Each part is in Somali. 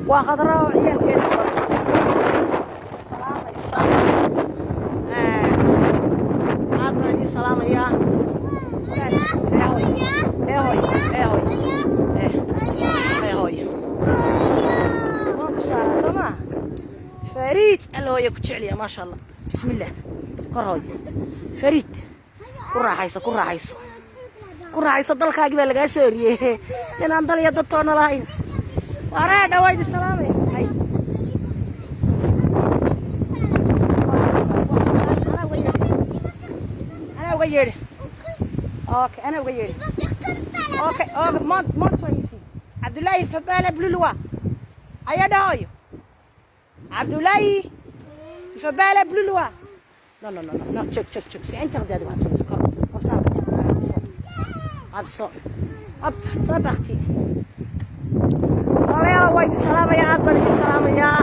Waa Khadra oo ciyaalkeeda wadato, salaamaysa. Aad baan idiin salaamayaa. Eehoy, eehoy, eehoy, eehoy, waan ku saaraa, soo maa? Fariid, alla hooya ku jeceliya, maasha Allah. Bismillah, kor hooyo. Fariid, ku raaxayso, ku raaxayso, ku raaxayso. Dalkaagii baa lagaa soo eriyey, ninaan dal iyo dad toona lahayn. Waraa dhawaa, idin salaamay. Hay, anaa uga yeedhi. Okay, anaa uga yeedhi. Okay, monte, monte ici. Abdoulaye, il faut pas aller plus loin. Aya dhahoyo. Abdoulaye, il faut pas aller plus loin. Non, non, non, non, non, check, check, check. C'est interdit à droite. Comme ça, comme ça. Qabso. Hop, c'est parti. Walaalayaal, waa idin salaamayaa, aad baan idin salaamayaa,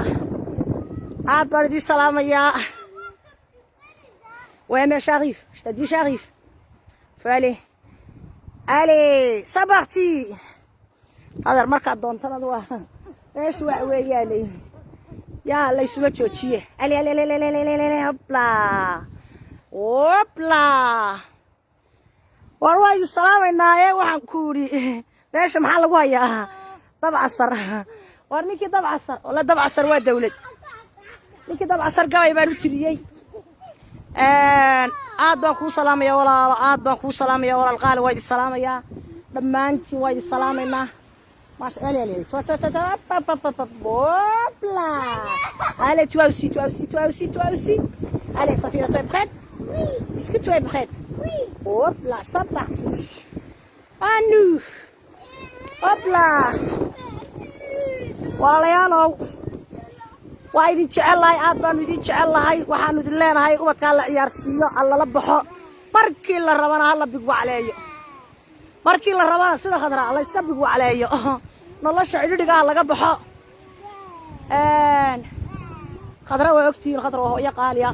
aad baan idin salaamayaa. Ouais, mais j'arrive. Je t'ai dit, j'arrive. Faut aller. Allez, c'est parti. Adeer, markaad doontanad waa meeshu wax weeyaanay, yaa laysuma joojiye. Allez, allez, allez, allez, allez, allez, hop là, hop là. War waa idin salaamaynaaye. Waxaan ku idhi, meesha maxaa lagu hayaa? Dabcasar. War ninkii Dabcasar, walla Dabcasar waa dawlad. Ninkii Dabcasar gabay baan u tiriyey. Aad baan kuu salaamaya, walaalo, aad baan kuu salaamaya, walaal qaali. Waa idin salaamayaa dhammaantiin, waa idin salaamaynaa. Maasha, allez, allez, toi, toi, toi, toi, hop, hop, hop, hop, hop là. Allez, toi aussi, toi aussi, toi aussi, toi aussi. Allez, Safina, tu es prête? Oui. Est-ce que tu es prête? Oui. Hop là, c'est parti. À nous. Hop là. Walaalayaalow, waa idin jecel lahay, aad baanu idin jecel lahay. Waxaanu idin leenahay, ubadkaa la ciyaarsiiyo, ha lala baxo. Markii la rabana hala bigwacleeyo, markii la rabana sida Khadraa la iska bigwacleeyo. Nolosha cidhidhigaa laga baxo. Khadra waa ogtihiin, Khadra waa hooyo qaaliya.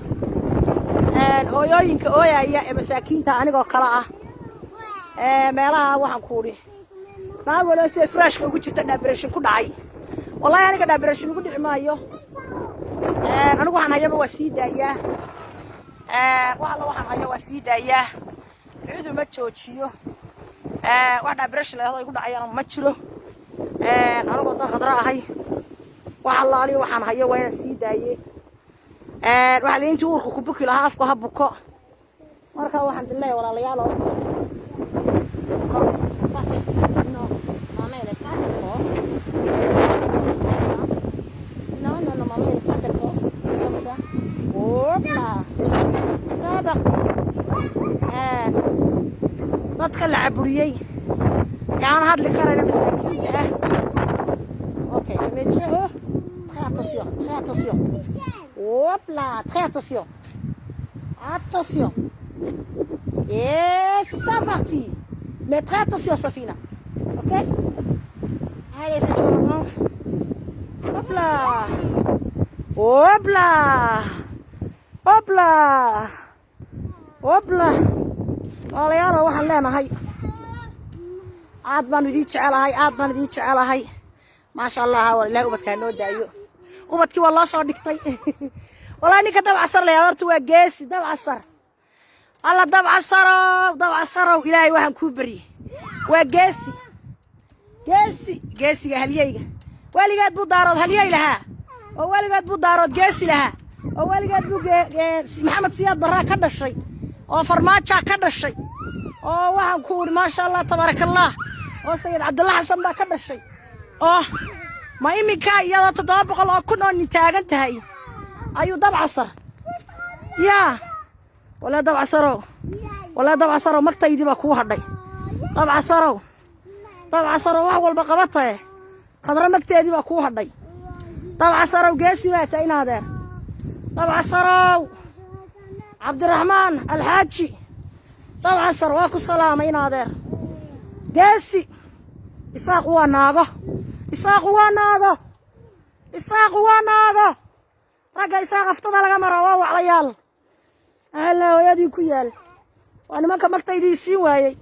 Hooyooyinka ooyaya ee masaakiinta anigoo kale ah, meelaha waxaan ku udhi, naag waliba sida furaashka ugu jirta depression ku dhacay. Wallahi aniga depression ugu dhici maayo. Anigu waxaan hayaba waa sii daayaa. Wax alla waxaan hayo waa sii daayaa, cidu ma joojiyo. Wax depression la yahdo igu dhacayana ma jiro. Anigoo dan Khadra ahay, wax allaaliyo waxaan hayo waa inaan sii daaye. Waxaa la intii uurka ku buki lahaa, afku ha buko. Marka waxaan idin leeyahay, walaalayaalo. Non, maman, elle est pas d'accord. Non, non, non, maman, elle est pas d'accord. C'est comme ça. Hop là. C'est parti. Dadka la caburiyey ee aan hadli karayna, masaakiinta ah. Ok, je mets très haut. Très attention, très attention. Hop là, très attention. Attention. Et c'est parti. Mais très attention, Safina. Ok. Allez, c'est toi maintenant. Hop là. Hop là. Hop là. Hop là. Walaalayaal, waxaan leenahay, aad baan idiin jecelahay, aad baan idiin jecelahay. Maasha Allah, war Ilahay ubadkaa noo daayo. Ubadkii waa loo soo dhigtay. Wallahi ninka Dabcasar la horta waa geesi. Dabcasar, alla Dabcasarow, Dabcasarow, Ilaahay waxaan kuu baryey, waa geesi, geesi, geesiga halyeyga. Weligeed buu Daarood halyey lahaa, oo weligeed buu Daarood geesi lahaa, oo weligeed buu Maxamed Siyaad Barraa ka dhashay, oo Farmaajaa ka dhashay, oo waxaan ku idhi, maasha Allah, tabaaraka Allah, oo Sayid Cabdulla Xasan baa ka dhashay. Oo ma iminka iyadoo 700,000 oo nin taagan tahay ayuu Dabcasar? Yaa walaa Dabcasarow, walaa Dabcasarow, magtaydii baa kuu hadhay. Dabcasarow, Dabcasarow, wax walba qabatae, Khadro magteedii baa kuu hadhay. Dabcasarow, geesi baata in adeer. Dabcasarow, Cabdiraxmaan Alxaaji Dabcasar, waa ku salaamay, in adeer geesi. Isaaqu waa naago, Isaaqu waa naago, Isaaqu waa naago. Ragga Isaaq aftada laga mara waa waclayaal. Alla hooyadii ku yaal, waa nimanka magtaydii isiin waayey,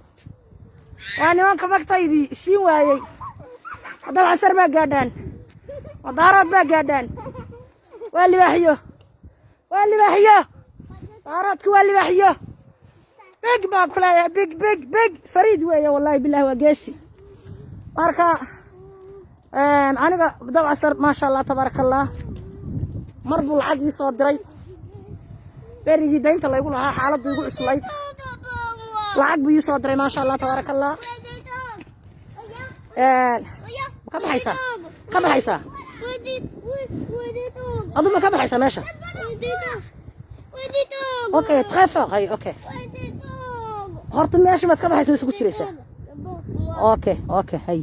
waa nimanka magtaydii isiin waayey. Dabcasar baa gaadhaan. Daarood baa gaadhaan. Waa libaaxyo, waa libaaxyo. Daaroodku waa libaaxyo. Big baan ku leeyahay, big, big, big. Fariid weeye, wallahi billahi, waa geesi. Marka aniga Dabcasar, maasha Allah, tabaaraka Allah, mar buu lacag ii soo diray berigii daynta laygu lahaa, xaaladdu igu cuslayd. Lacag buu ii soo diray, maasha Allah, tabaaraka Allah. Ma ka baxaysaa? Ka baxaysaa adu? Ma ka baxaysaa meesha? Okay, très fort. Hay, okay. Horta meesha maad ka baxaysaa isugu jiraysaa? Okay, hay.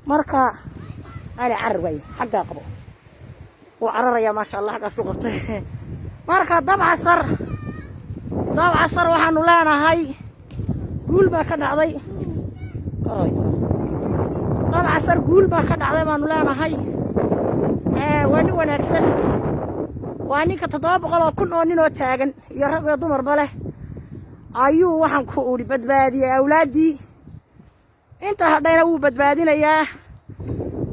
Marka ali carar waay, xaggaa qabo. Wuu cararayaa, maasha Allah, xaggaasuu qabtay. Marka Dabcasar, Dabcasar waxaanu leenahay guul baa ka dhacday. Dabcasar guul baa ka dhacday baanu leenahay. Waa nin wanaagsan, waa ninka 700,000 oo nin oo taagan iyo rag iyo dumarba leh ayuu waxaan ku udhi badbaadiyey awlaaddii. Inta hadhayna wuu badbaadinayaa.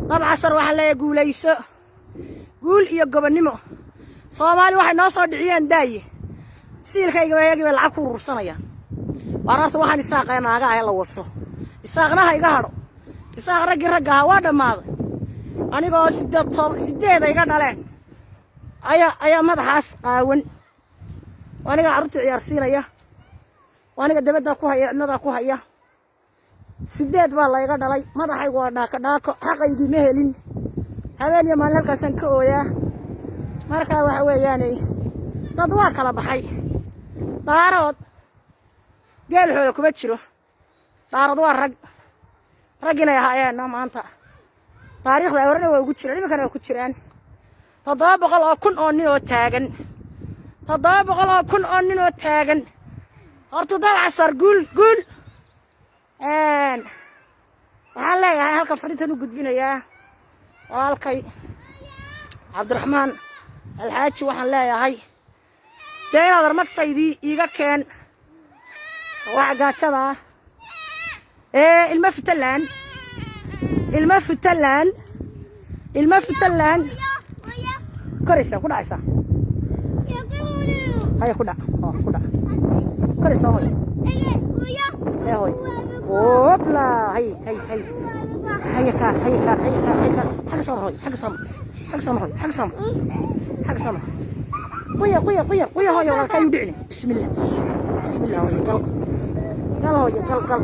Dabcasar waxaan leeyahay guulayso, guul iyo gobonnimo. Soomaali waxay noo soo dhiciyeen daaye, siilkayga iyagii bay lacag ku urursanayaan. Waar horta waxaan Isaaqee naaga ah la waso, Isaaqna ha iga hadho. Isaaq raggii ragga ahaa waa dhammaaday. Anigoo sideed to sideeda iga dhaleen ayaa madaxaas qaawan. Aniga carruurta ciyaarsiinaya, aniga dabaddaa ku haya, cidladaa ku haya. Sideed baa layga dhalay, madaxaygu waa dhaako dhaako. Xaqaygii ma helin, habeen iyo maalin halkaasaan ka ooyaa. Marka waxa weeyaane dad waa kala baxay. Daarood geelxooda kuma jiro. Daarood waa rag, rag inay ahaayeenna maanta taariikhda horena waa ugu jiraan, iminkana waa ku jiraan. 700,000 oo nin oo taagan, 700,000 oo nin oo taagan. Horta Dabcasar guul, guul. Waxaan leeyahay, halkan fariintan u gudbinayaa walaalkay Cabdiraxmaan Alxaaji. Waxaan leeyahay, dee inaad armagtaydii iiga keen waxa gaajada ah ee ilma Futaland, ilma Futaland, ilma Futaland. Koraysaa, ku dhacaysaa. Haya, ku dhac oo ku dhac. Koraysaa, hoy ee hoy. Hopla, hay hay hay, haya kaar, haya kaar, haya kaar, haya kaar. Xagga soo mar, hoy, xagga soo mar, xagga soo mar, hoy, xagga soo mar, xagga soo mar. Quya, quya, quya, quya, hooyo, walaalkaa yuu dhicini. Bismillah, bismillah, hooyo, gal, gal, hooyo, gal, gal.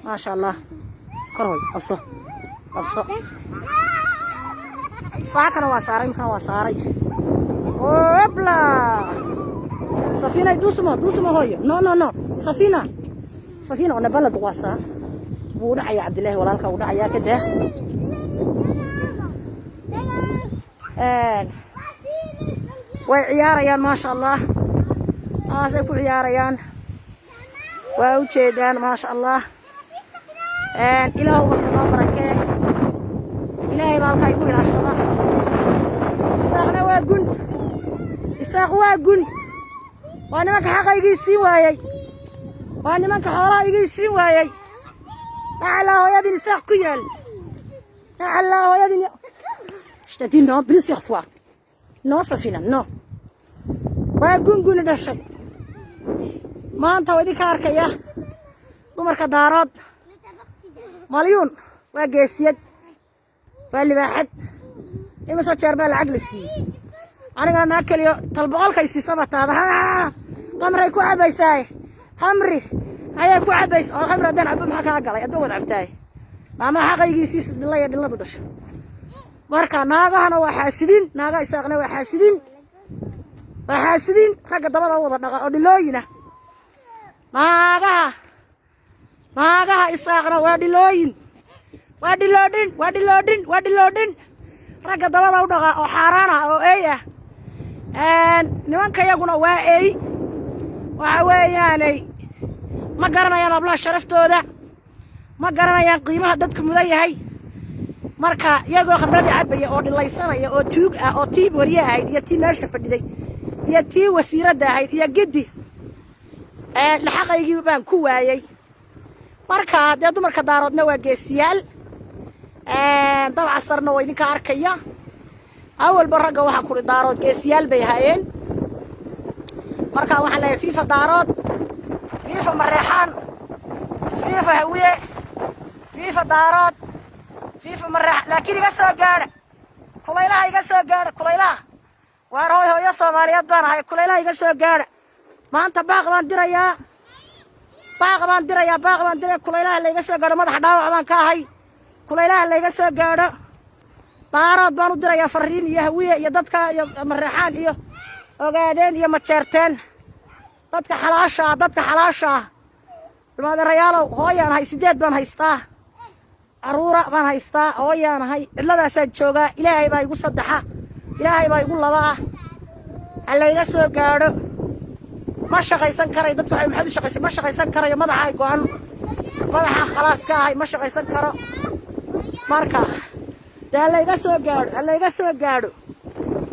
Maasha Allah, kor hooyo, qabso, qabso. Saakana waa saaray, imkana waa saaray. Hopla, Safina, doucement, doucement, hooyo. No, no, no, Safina, Safina, ona balad waasaa. Wuu dhacaya Cabdillahi walaalka, wuu dhacayaa, ka daa. Way ciyaarayaan, maasha Allah, aasay ku ciyaarayaan, waa u jeedaan, maasha Allah. Ilaahu ubadka noo barakee. Ilaahay baa halkaa igu ilaashada. Isaaqna waa gun, Isaaq waa gun. Waa nimanka xaqa igii siin waayey, waa nimanka xoolaha igii siin waayey. Nacalaa hooyadin Isaaq ku yaal, nacalaa hooyadin. Je t'ai dit non plusieurs fois. Non, Safina, non. Waa gunguni dhashay. Maanta waa idinka arkaya dumarka Daarood. Malyuun waa geesiyad, waa libaaxad. Imise jeer baa lacag la siiyey? Anigana naa keliyo tal boqolkay siisaba taada khamray ku cabaysaay, khamri ayay ku cabaysa. Oo khamri haddaan cabo maxaa kaa galay? Hadduu wad cabtaay maama xaqaygiisiisa dhilaya, dhiladu dhasha. Marka naagahana waa xaasidiin, naagaha Isaaqna waa xaasidiin, waa xaasidiin. Ragga dabada wada dhaqa oo dhilooyina. Naagaha Isaaqna waa dhilooyin, waa dhiloodhin, waa dhiloodhin, waa dhiloodhin. Ragga dabada u dhaqa oo xaaraan ah oo ey ah. Nimanka iyaguna waa ey. Waxa weeyaanay ma garanayaan hablaha sharaftooda, ma garanayaan qiimaha dadku mudan yahay. Marka iyagoo khamradii cabaya oo dhilaysanaya oo tuug ah oo tii wariye ahayd iyo tii meesha fadhiday iyo tii wasiiradda ahayd iyo giddi, xaqaygii baan ku waayey. Marka dee dumarka Daaroodna waa geesiyaal. Dabcasarna waa idinka arkaya. Awalba ragga waxaa kuri Daarood geesiyaal bay ahaayeen. Marka waxaan leeyahay vive Daarood, vive Mareexaan, vive Hawiye, vive Daarood, vive Mareex. Laakiin iga soo gaadha kulaylaha, iga soo gaadha kulaylaha. Waar hooy, hooyo Soomaaliyeed baan ahay. Kulaylaha iga soo gaadha. Maanta baaq baan dirayaa, baaq baan dirayaa, baaq baan diraya. Kulaylaha layga soo gaadho. Madaxa dhaawac baan ka ahay. Kulaylaha layga soo gaadho. Daarood baan u dirayaa fariin, iyo Hawiye, iyo dadka, iyo Mareexaan, iyo Ogaadeen, iyo Majeerteen, dadka xalaasha ah, dadka xalaasha ah. Ilmaadeerayaalow, hooyaan ahay. Sideed baan haystaa, caruura baan haystaa. Hooyaan ahay, cidladaasaan joogaa. Ilaahay baa igu saddexa, Ilaahay baa igu laba ah. Ha layga soo gaadho. Ma shaqaysan karayo. Dadku waxay maxaad u shaqaysan? Ma shaqaysan karayo. Madaxa go'an, madaxa khalaas ka ahay. Ma shaqaysan karo. Marka dee ha layga soo gaadho, ha layga soo gaadho.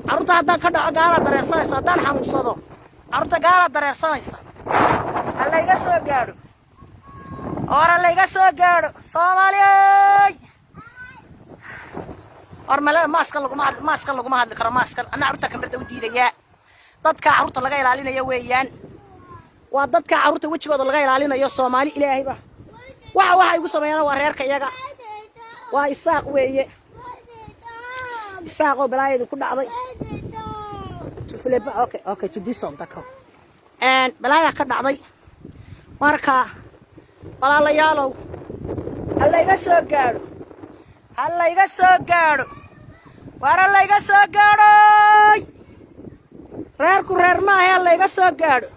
Carruurta haddaan ka dhaco, gaalaa dareersanaysa. Haddaan xanuunsado, carruurta gaalaa dareersanaysa. Ha layga soo gaadho, war ha layga soo gaadho. Soomaaliyey, war male maaskan laguma hadli, maaskan laguma hadli karo. Maaskan anna carruurta kamarda u diidayaa. Dadka carruurta laga ilaalinayo weeyaan, waa dadka carruurta wejigooda laga ilaalinayo. Soomaali Ilaahayba waxa igu sameeyana waa reerka iyaga, waa Isaaq weeye. Isaaqoo balaayadu ku dhacday. Okay, to this one, d'accord. Balaaya ka dhacday. Marka walaalayaalow, ha layga soo gaadho, ha layga soo gaadho, waar ha layga soo gaadhoy. Reerku reer maaha, ha layga soo gaadho.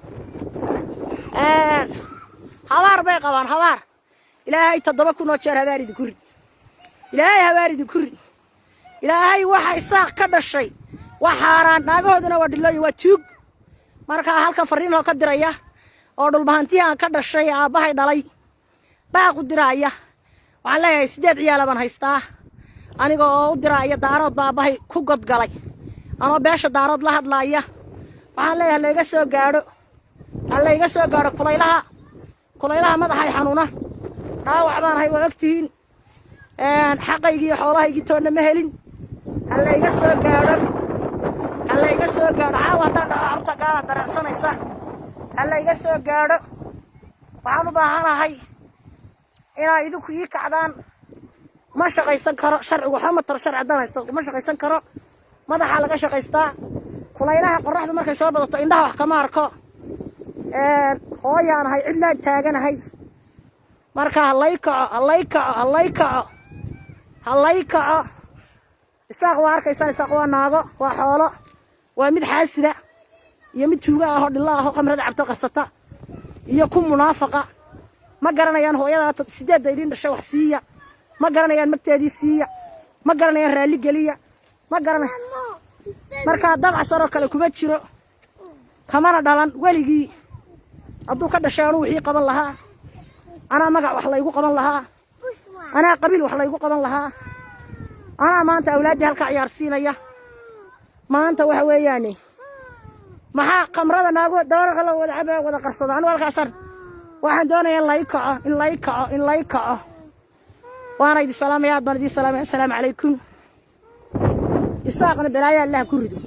Habaar bay qabaan, habaar. Ilaahay 7000 oo jeer habaar idinku rid. Ilaahay habaar idinku rid. Ilaahay waxa Isaaq ka dhashay waa xaaraan. Naagahooduna waa dhilooyin, waa tuug. Markaa halkan fariin oo ka diraya oo Dhulbahantihii aan ka dhashay, aabbahay dhalay, baaq u diraaya. Waxaan leeyahay 8 ciyaala baan haystaa, aniga oo u diraaya Daarood ba aabbahay ku godgalay. Anoo beesha Daarood la hadlaaya, waxaan leeyahay layga soo gaadho, ha layga soo gaadho kulaylaha, kulaylaha. Madaxay xanuuna, dhaawac baan ahay, waa ogtihiin. Xaqaygii iyo xoolahaygii toonna ma helin. Ha layga soo gaadho, ha layga soo gaadho. Caawa haddaan dhaco, carruurta gaala dareersanaysa. Ha layga soo gaadho. Waxaan u baahanahay inaa idinku ii kacdaan. Ma shaqaysan karo. Sharcigu waxba ma taro. Sharci haddaan haysto, ma shaqaysan karo. Madaxaa laga shaqaystaa. Kulaylaha qoraxdu markay soo badato, indhaha wax kama arko. Hooyaan ahay, cidlaan taaganahay. Marka ha lay kaco, ha lay kaco, ha lay kaco, ha lay kaco. Isaaq waa arkaysaa. Isaaq waa naago, waa xoolo, waa mid xaasida iyo mid tuuga ah oo dhilla ah oo khamrada cabto, qarsata, iyo ku munaafaqa. Ma garanayaan hooyada sideedda idiin dhashay wax siiya. Ma garanayaan magteedii siiya. Ma garanayaan raalli geliya. Ma garanay. Markaa Dabcasaroo kale kuma jiro, kamana dhalan weligii. Hadduu ka dhashay, anuu wixii qaban lahaa, anaa magac wax laygu qaban lahaa, anaa qabiil wax laygu qaban lahaa. Anaa maanta awlaaddii halka ciyaarsiinaya. Maanta waxa weeyaane, maxaa khamrada naago dabarka la wada caba, wada qarsada? Anigu halkaasaan waxaan doonayaa in lay kaco, in lay kaco, in lay kaco. Waana idin salaamaya, aad baan idin salaamaya. Assalaamu calaykum. Isaaqna balaayo Allah ku rido.